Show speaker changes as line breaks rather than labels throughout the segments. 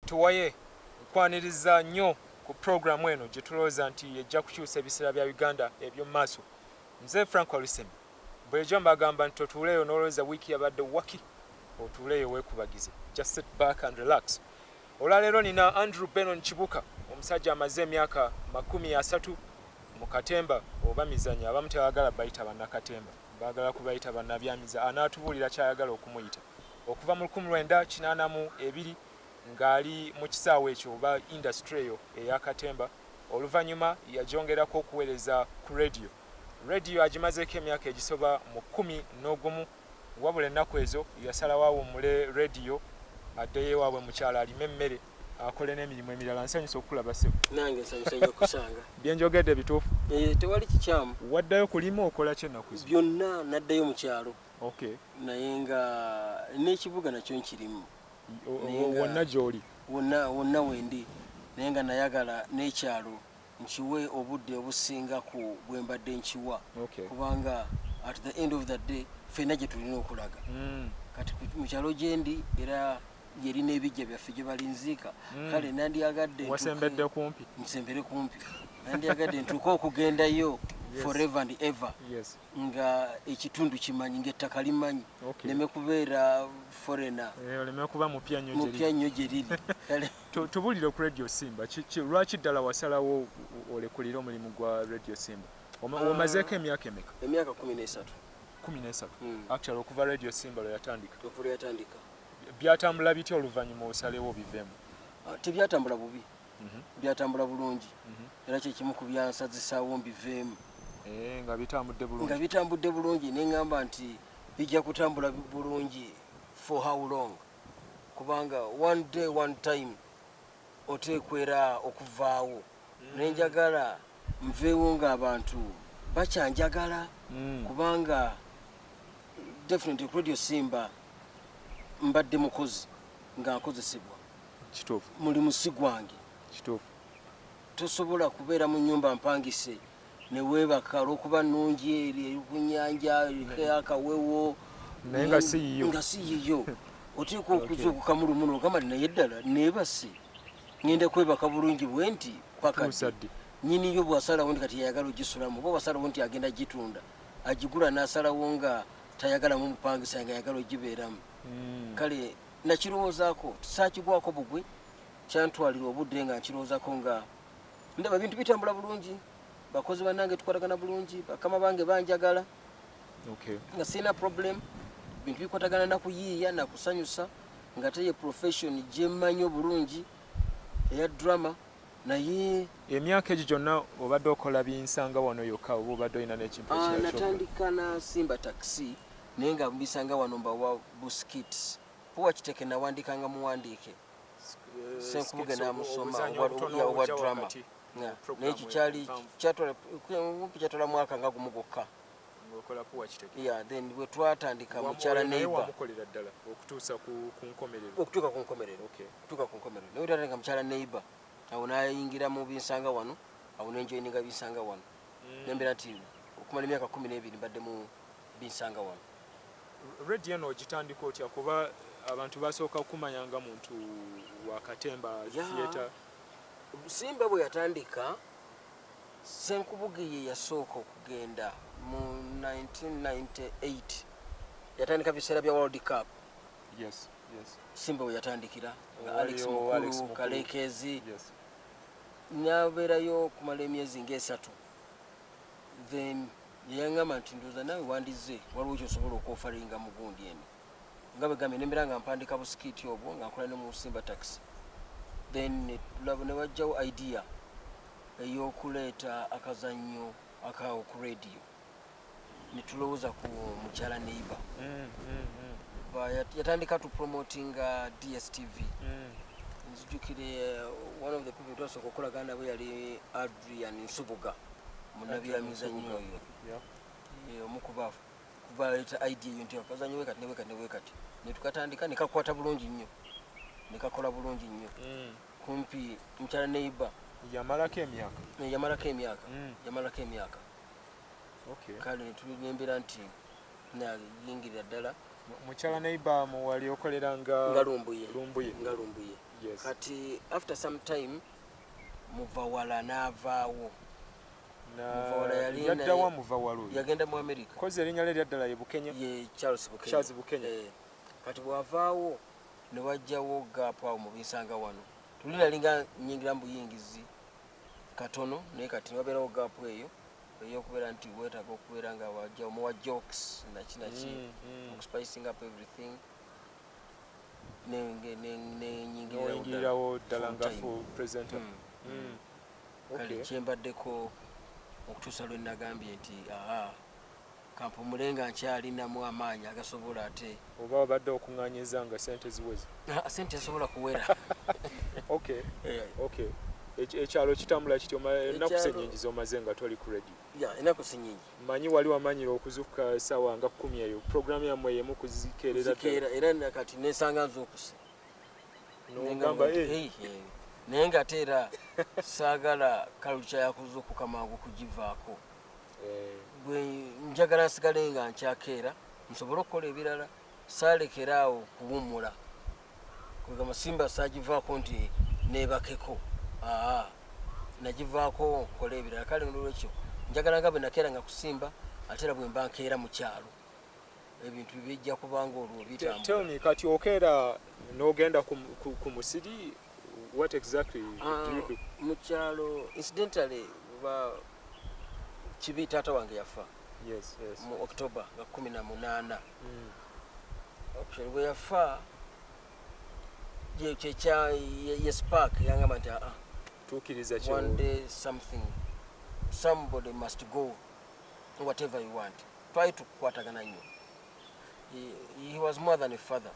Tuwaye nkwaniriza nnyo ku pulogulaamu eno gye tulowooza nti ejja kukyusa ebiseera bya Uganda eby'omu maaso. Nze Frank Walusemi. Bulijjo mbagamba nti totuuleeyo n'olowooza wiiki yabadde waki, otuuleeyo weekubagize. Just sit back and relax. Olwaleero nina Andrew Benon Kibuka, omusajja amaze emyaka 30 mu katemba oba mizannyo. Abamu tebagala bayita bannakatemba, baagala kubayita bannabyamiza. Anaatubuulira ky'ayagala okumuyita. Okuva mu 1982 ng'ali mu kisaawe ekyo oba industry eyo eya katemba, oluvannyuma yagyongerako okuweereza ku radio. Radio agimazeeko emyaka egisoba mu 11, wabula ennaku ezo yasalawo awummule radio addeyo ewaabwe mu kyalo alime emmere akole n'emirimu emirala. Nsanyuse okukulaba, ssebo.
Nange nsanyuse nnyo okusanga.
Byenjogedde bituufu?
Eh, tewali kikyamu.
Waddayo kulima, okola ki ennaku zino?
Byonna, naddayo mu kyalo. Naye nga n'ekibuga nakyo nkirimu.
Wonna gy'oli?
Wonna wonna wendi, naye nga nayagala n'ekyalo nkiwe obudde obusinga ku bwe mbadde nkiwa, kubanga at the end of the day ffenna gye tulina okulaga. Kati mu kyalo gyendi era yerina ebijja byaffe gye balinziika. Kale nandyagadde
Wasembedde kumpi.
Nsembere kumpi. Nandyagadde ntuuke okugendayo forever and ever nga ekitundu kimanyi, ngaettaka limanyi, neme kubeera foreigner.
Eh, oleme kuba mupya nnyo.
Mupya nnyo gye riri.
Tubulire ku Radio Simba. Lwaki ddala wasalawo olekulire omulimu gwa Radio Simba? Omazeeko emyaka emeka?
Emyaka 13.
13? Actually okuva Radio Simba lwe yatandika?
Okuva lwe yatandika.
Byatambula bitya oluvannyuma osalewo biveemu?
Ah, tebyatambula bubi. Byatambula bulungi, era kyekimu ku byansazisaawo mbiveemu.
Eh, nga bitambudde
bulungi. Nga bitambudde bulungi, neŋŋamba nti bijja kutambula bulungi for how long? Kubanga one day, one time oteekwera okuvaawo. Nenjagala nveewo ng'abantu bakyanjagala, kubanga definitely ku Radio Simba mbadde mukozi nga nkozesebwa. Mulimu si gwange. Tosobola kubeera mu nyumba mpangise neweebaka olwokuba nnungi, eri eri ku nyanja, eriko akawewo.
Naye nga si yiyo.
Nga si yiyo. Oteekwa okuzuukuka mu lumu nogamba nti naye ddala neebase, ngenda kwebaka bulungi bwe nti paka
Tuusa ddi?
Nyiniyo bwasalawo nti kati yayagala ogisulamu, oba bwasalawo nti agenda gitunda, agigula n'asalawo nga tayagalamu mupangisa, nga ayagala ogibeeramu. Kale nakirowoozaako, saakigwako bugwe, kyantwalira obudde nga nkirowoozaako, nga ndaba ebintu bitambula bulungi, bakozi bannange tukwatagana bulungi, bakama bange banjagala, nga sirina problem, bintu bikwatagana nakuyiiya nakusanyusa, nga teye profession gyemmanyi obulungi eya drama, naye
Emyaka egyo gyonna obadde okola binsanga wano yokka oba obadde olina n'ekintu
Ah,
ekirala ky'okola?
Natandika na Simba Taxi, naye nga mbisanga wano mbawa bu skits. Puwa Kiteke nawandikanga muwandiike, Senkubuge n'amusoma.
Obuzannyo obutono
obwa
obujja
drama.
wakati
Yeah,
mu program
naye ekyo kyali
empanvu.
Kyatwala kumpi, kyatwala mwaka nga gumu gwokka.
Ng'okola Puwa Kiteke.
Yeah, then bwe twatandika Mukyala
Naye
Neighbor.
Wamukolera ddala okutuusa ku nkomerero?
Okutuuka ku nkomerero. Okutuuka ku nkomerero. Naye bwe twatandika Mukyala Neighbor, awo nayingira mu binsanga wano, awo nenjoininga binsanga wano. Nembeera nti okumala emyaka 12 mbadde mu binsanga wano.
Radio eno ogitandika otya? Kuba abantu basooka kumanya nga muntu wa katemba, theatre.
Simba bwe yatandika, Senkubuge ye yasooka okugenda mu 1998. Yatandika biseera bya World Cup. Simba we yatandikira nga Alex
Waliyo Alex
Mukulu,
Mukulu.
Kalekezi. Nabeerayo okumala emyezi ngaesatu, then yeyaŋŋamba nti ndowooza naawe wandizze, waliwo kyosobola okwofaringa mu gundi eno. Nga bwe gambye, nembeera nga mpandika bu skit obwo nga nkola ne mu Simba Taxi, then ne wajjawo idea ey'okuleeta akazannyo akaawo ku radio, ne tulowooza ku Mukyala Neighbor. Yatandika to promotinga DStv. Nzijukire one of the people twasooka okukolagana nabo yali Adrian Nsubuga, munnabyamizannyo oyo. Eh, omu kuba kubaleeta idea eyo nti akazannyo wekati newekati newekati, netukatandika nekakwata bulungi nnyo, nekakola bulungi nnyo. Kumpi Mukyala Neighbor
Yamalako emyaka?
Yamalako emyaka. Yamalako emyaka. Kale nembeera nti nayingirira ddala.
Mukyala Neighbor mu wali okolera nga
Nga Lumbuye.
Lumbuye.
Nga Lumbuye.
Yes.
Kati after some time Muvawala n'avaawo. Muvawala yali
Yaddawa Muvawala oyo?
Yagenda mu America.
Kozi erinnya lye eryaddala ye Bukenya?
Ye Charles Bukenya.
Charles Bukenya.
Kati bw'avaawo ne wajjawo gap awo mu binsanga wano. Tuli nalinga nnyingira mu buyingizi katono, naye kati ne wabeerawo gap eyo ey'okubeera nti weetaaga okubeera nga wajjawo muwa jokes naki naki, okuspicing up everything,
Noyingirirawo ddala nga full presenter.
Kale kyembaddeko okutuusa lwe nagambye nti aa, kampumule nga nkyalinamu amaanyi agasobola ate.
Oba wabadde okuŋŋanyiza nga sente ziweze?
Ah, sente zisobola kuwera.
Okay, ekyalo kitambula kityo? Ennaku si nyingi z'omaze nga toli ku radio.
Ya, ennaku si nyingi.
Manyi wali wamanyira okuzuukuka essaawa nga 10 eyo, programu yammwe yemu kuzikeerera ddala.
Zikeera, era nakati nesanga nzuukuse.
Nogamba,
Nengamba nti, "Hey, hey." Naye nga ate era saagala culture yakuzuukuka mangu kugivaako. Bwe njagala nsigale nga nkyakeera nsobole okukola ebirala, saalekera awo kuwummula. Kwegamba simba saagivaako nti neebakeko, aa, nagivaako nkola ebirala. Kale nolwekyo njagala nga bwe nakeera nga kusimba, ate era bwe mba nkeera mu kyalo ebintu bijja kubanga olwo bitambula.
Tell me, kati okeera n'ogenda ku musiri, what exactly do you do?
Mu kyalo, incidentally, ba kibi taata wange yafa mu October nga 18. Actually, bwe yafa kyekya ye spark yangamba nti aa,
Tuukiriza kyo.
one day something, somebody must go, whatever you want. Twali tukukwatagana nnyo. He was more than a father.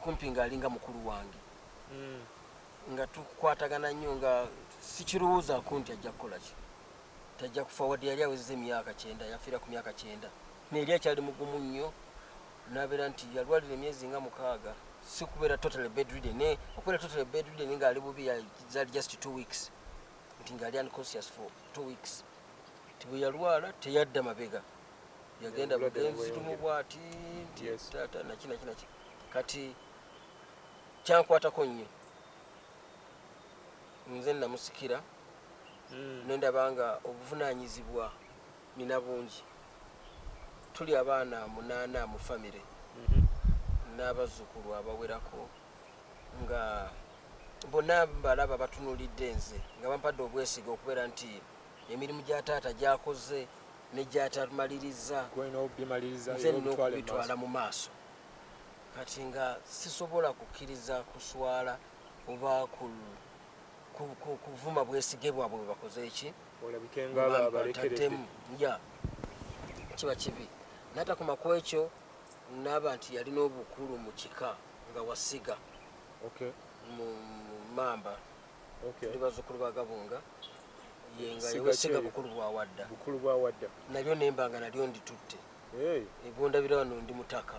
Kumpi ng'alinga mukulu wange. Nga tukwatagana nnyo, nga sikirowoozaako nti ajja kukola ki, tajja kufa, wadde yali awezeza emyaka 90. Yafiira ku myaka 90, naye akyali mugumu nnyo. Nabeera nti yalwalira emyezi nga 6, si kubeera totally bedridden, naye okubeera totally bedridden ng'ali bubi zaali just 2 weeks, nti ng'ali unconscious for 2 weeks. Ti bwe yalwala teyadda mabega, yagenda
Obulwadde
bugenzi
ne
tumu
bweyongera.
Bwati nti taata naki naki naki. Kati kyankwatako nnyo, nze namusikira. Nendaba nga obuvunanyizibwa nina bungi. Tuli abaana munaana mu famire n'abazzukulu abawerako, nga bonna balaba batunulidde nze, nga bampadde obwesiga okubeera nti emirimu gya taata gyakoze ne gyatamaliriza
Gwolina obimaliriza
nze
era
nina
obitwale mu
okubitwala
maaso.
Mu maaso. Kati nga sisobola kukkiriza kuswala oba kuvuma bwesige bwabwe bwe bakoze eki.
Olabike nga abalekeredde.
Bataddemu, ya, kiba kibi. N'atakoma ku ekyo, naaba nti yalina obukulu mu kika nga wasiga mu mamba. Tuli bazzukulu ba Gabunga, ye nga
Siga
yewesiga
ki?
Bukulu bwawadda.
Bukulu bwawadda.
Nalyo nemba nga nalyo nditutte. Ebundabira wano ndi mutaka.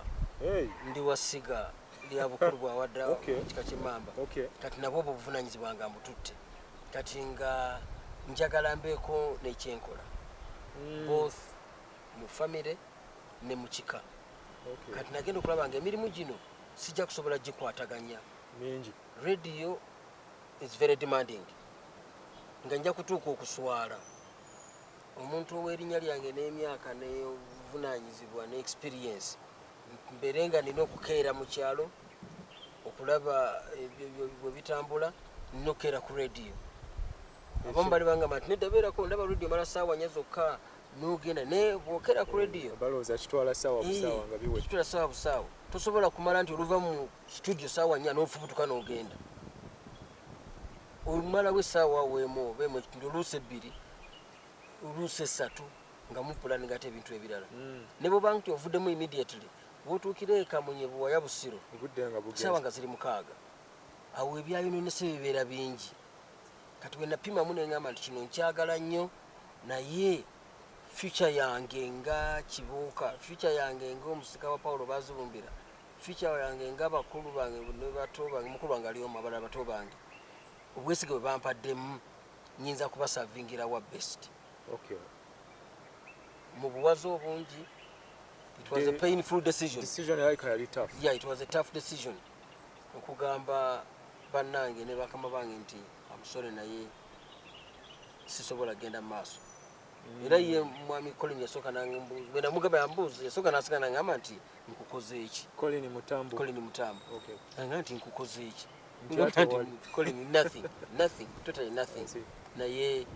Ndi wasiga lya bukulu bwawadda mu kika ky'emmamba. Kati nabwo obwo obuvunanyizibwa nga mbututte. Kati nga njagala mbeeko nekyenkola both mu famire ne mu kika. Kati nagenda okulaba nga emirimu gino sijja kusobola gikwataganya.
Mingi.
Radio is very demanding, nga nja kutuuka okuswala omuntu ow'erinnya lyange n'emyaka n'obuvunanyizibwa ne experience, mbeere nga nina okukeera mu kyalo okulaba ebyo bwe bitambula, nina okukeera ku radio. Abamu bali bangamba nti nedda, beerako ndaba radio mala saawa 4 zokka n'ogenda, naye bw'okeera ku radio
Balowooza kitwala saawa busaawa nga biwedde.
Kitwala saawa busaawa. Tosobola kumala nti oluva mu studio saawa 4 n'ofubutuka n'ogenda. Omalawo essaawa weemu oba emu ekitundu, oluusi 2, oluusi 3, nga mupulaninga ate ebintu ebirala. Ne bwoba nti ovuddemu immediately, bwotuukira e Kamunye, Buwaya, Busiro,
Obudde nga bugenze.
Saawa nga ziri 6, awo ebyayononese bibeera bingi. Kati bwe napimamu neŋŋamba nti kino nkyagala nnyo, naye future yange nga Kibuuka, future yange ngaomusika wa Paulo Bazibumbira, future yange nga bakulu bange ne bato bange, mukulu wange ali omu, abalala bato bange, obwesige bwe bampaddemu nyinza kubasavingira wa best mu buwaze obungi. It was a painful decision.
Decision yalika yali tough.
Yeah, it was a tough decision. Okugamba bannange ne bakama bange nti amusole, naye sisobola genda mu maaso. Era ye mwami Colin yasooka bwe namugamba, yambuuza, yasooka nasika nangamba nti, "Nkukoze eki?"
Colin Mutambo.
Colin Mutambo. Anga nti, "Nkukoze eki?"
Nti ate
Nti,
wali.
"Colin, nothing, nothing, totally nothing."
I see.
Naye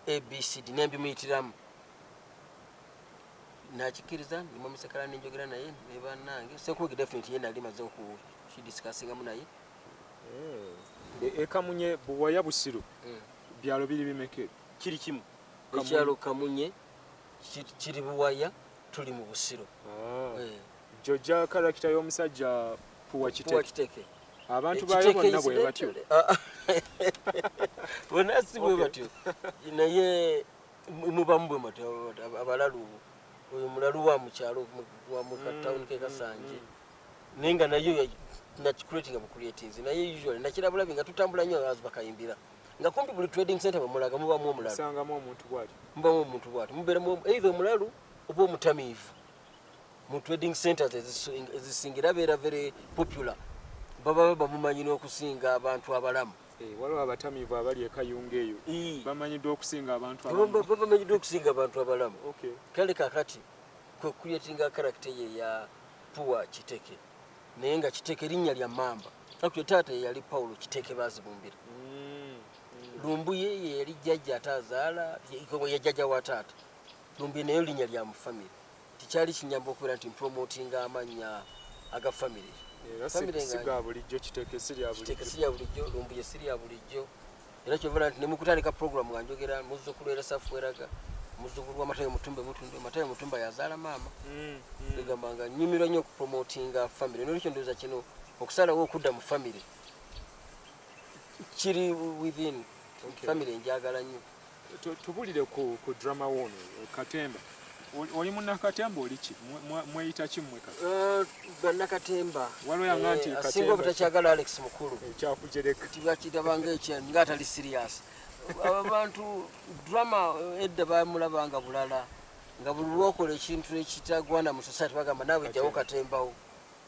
ABCD nembimuyitiramu, nakikkiriza. Nimwami Sekala nenjogera naye ne bannange Senkubuge, definitely ye nali maze okukidiscussingamu naye.
Ekamunye, Buwaya, Busiro, byalo biri bimeka ebyo?
Kiri kimu.
Kamunye.
Ekyalo Kamunye kiri Buwaya, tuli mu Busiro.
Ah.
Eh.
Jojja character y'omusajja Puwa
Puwa
Kiteke.
Kiteke.
Abantu baayo bonna bwe batyo?
Bonna si bwe batyo, naye mubamu bwe batyo abalalu. Oyo mulalu wa mukyalo, wa mu katawuni ke Kasanje, naye nga nayo nakicreatinga bucreatinzi, naye usually nakirabulabi nga tutambula nnyo azi bakayimbira nga kumpi buli trading center bwemulaga mubamu omulalu.
Osangamu omuntu bw'atyo.
Mubamu omuntu bwati, mubeeramu either omulalu oba omutamiivu mu trading centers ezisinga, era beera very popular, baba bamumanyi n'okusinga abantu abalamu.
Eh, waliwo abatamiivu abali e Kayunga eyo, bamanyiddwa okusinga abantu
Baba
abamu.
Bamanyiddwa okusinga abantu abalamu. Kale kakati kwe creatinga character ye ya Puwa Kiteke, naye nga Kiteke linnya lya mamba. Actually taata ye yali Paulo Kiteke Bazibumbira. Lumbuye ye yali jjajja ate azaala ye jjajja wa taata Lumbuye, naye linnya lya mu family. Tikyali kinyamba okubeera nti mpromotinga amannya aga family.
Era
Family
si ga bulijjo. Kiteke si lya
Kiteke
bulijjo.
Si lya bulijjo, Lumbuye si lya bulijjo. Era kyovala nti nemukutandika program nga njogera muzzukulu, era safuweraga muzzukulu wa Matayo Mutumba Mutundu. Matayo Mutumba yazaala maama. Egamba nga nyumirwa nnyo okupromotinga family, nolwekyo ndowooza kino okusalawo okudda mu family kiri within family, njagala nnyo.
Tubulire ku drama wono Katemba. Oli munnakatemba, oli ki? Mweyita ki mmwe kati?
Bannakatemba.
Waliwo yanga nti
Asinga
Katemba
obutakyagala Alex Mukulu.
Ekyakujereka.
Tibakirabanga ekyo ngaatali serious. Abo bantu drama edda bamulabanga bulala, nga buli lwokola ekintu ekitagwana mu society bagamba naawe jjawo katembawo,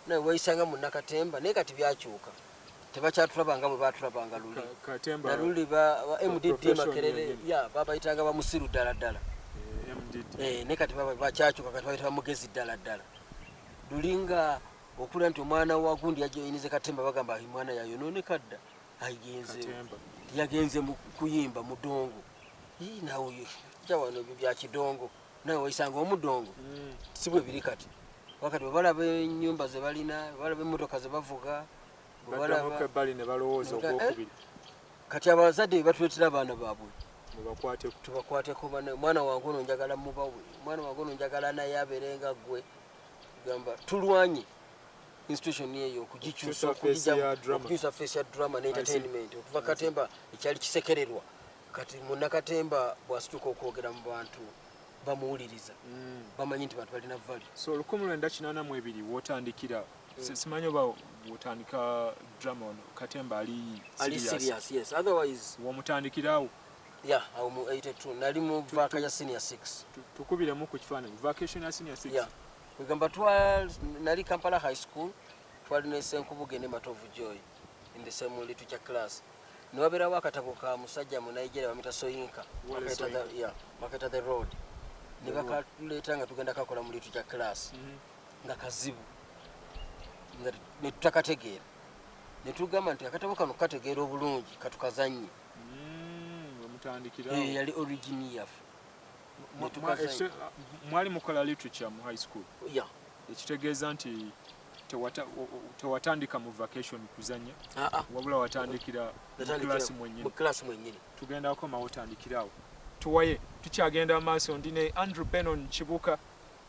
nawe wayisanga munnakatemba. Naye kati byakyuka, tebakyatulabanga bwe batulabanga luli.
Katemba
Naluli ba MDD
profession
Makerere
yennyini.
Ya babayitanga bamusiru ddala ddala.
MDD.
Eh, naye kati bakyakyuka, kati bayita bamugezi ddala ddala. Lulinga okulira nti omwana wa gundi yajoyinize katemba, bagamba, "Ai, mwana yayonooneka dda, agenze
Katemba.
Yagenze mu kuyimba mudongo." Ii, naawe oyo jja wano, ebyo bya kidongo, nawe wayisanga omudongo. Si bwe biri kati. Wakati bwe balaba ennyumba ze balina, bwe balaba emmotoka ze bavuga, bwe
Baddamuko
balaba
ebbali ne balowooza ogwokubiri.
Kati abazadde be batuleetera abaana baabwe.
Mubakwateko.
Tubakwateko bana. "Mwana wange ono njagala mubawe, mwana wange ono njagala naye abeere nga ggwe." Gamba tulwanye institution eyo okugikyusa.
Okukyusa face ya drama.
Okukyusa face ya drama ne
I see.
entertainment, okuva katemba ekyali kisekererwa, kati munnakatemba bw'asituka okwogera mu bantu bamuwuliriza, bamanyi nti bantu balina value.
So 1982 wotandikira, simanyi oba wotandika drama ono Katemba ali
Ali
serious.
Serious, yes, otherwise
Womutandikirawo?
Yeah, awo mu 82 nali mu vac ya senior 6.
Tukubiremu ku kifaananyi, vacation ya senior 6.
Yeah, kwegamba twa nali Kampala High School, twali ne Senkubuge ne Matovu Joy in the same literature class, newabeerawo akatabo ka musajja mu Nigeria bamita Soyinka.
Wole
Bakayita
Soyinka.
Yeah, bakayita The Road, ne bakaleeta nga tugenda kakola mu literature class. Nga kazibu, nga ne tutakategeera, ne tugamba nti akatabo kano kategeera obulungi, katukazanye.
Wemutandikirawo.
Eyo yali origin yaffe. Ne tukazanya.
Mwali mukola literature mu high school?
Yeah.
Ekitegeeza nti tewatandika mu vacation kuzanya,
Ah, ah.
wabula watandikira mu
Natandikira
class mwennyini?
Mu class mwennyini.
Tugenda komawo, otandikirawo tuwaye. Tukyagenda maaso, ndi ne Andrew Benon Kibuka,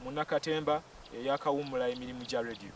munnakatemba eyakawummula emirimu gya radio.